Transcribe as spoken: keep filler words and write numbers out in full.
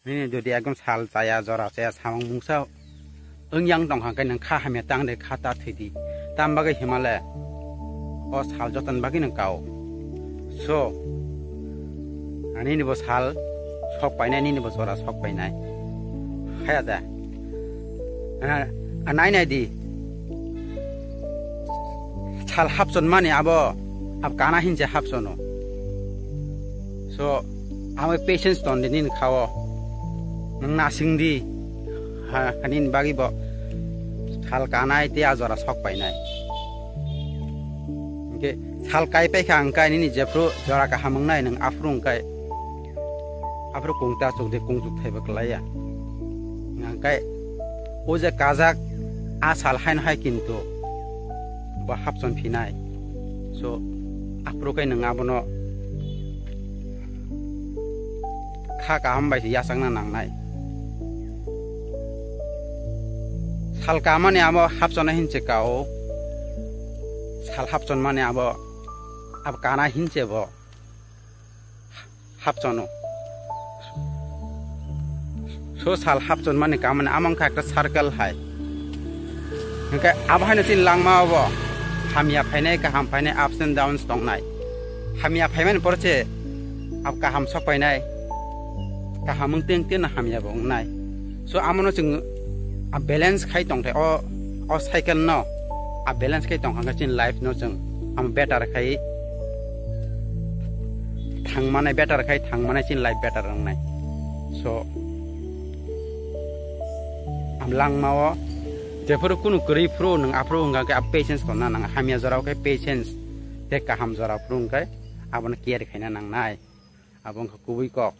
Nini jodi ekdom sal chaya, jora chaya, samung mungsa wng yang tong kha, hwnkhe nwng kha hamya tang de, kha ta thwi di. Tam bagwi hima le o sal jotoni bagwi nwng kao. So, nini bo sal sok painai, nini bo jora sok painai. Haya da. Ah, ah, nai nai di. Sal hapchon mani abo, ab kana hinje hapchono. So, amo patience ton di nini khao. Nwng nasing di. Ha, nini bagwi bo sal kanai tei a jora sok painai. Hwnkhe sal kai paikha hwnkhe nini jephru jora kaham wngnai nwng aphuru hwnkhe. Aphuru kung ta chuk de, kung chuk thaiba kwlaiya. Hwnkhe o je kajak a sal haino hai kintu bo hapchon phinai. So, aphuru khe nwng abono kha kaham bai se yachakna nangnai. Sal kamani abo hapchonai hinse kao. Sal hapchon mani abo, abo kana hinse bo hapchono. So sal hapchon mani kamani amo wngkha ekta circle hai. Hwnkhe abo haino chini langma obo hamya phainai, kaham phainai, ups and downs tongnai. Hamya phaimani pore se abo kaham sok painai, kaham wng teng teng hamya bo wngnai. So amono chwng a balance khai tongthai o, o cycle no a balance khai tongkha khe chini life no chwng amo better khai thangmani, better khai thangmani chini life better wngnai. So, am langmao jephuru kunu kwrwi phuru nwng aphuru wngkha khe a patience tongna nang, hamya jorao khe patience tei kaham jora phuru wngkhe abono care khaina nangnai. Abo wngkha kubui kok.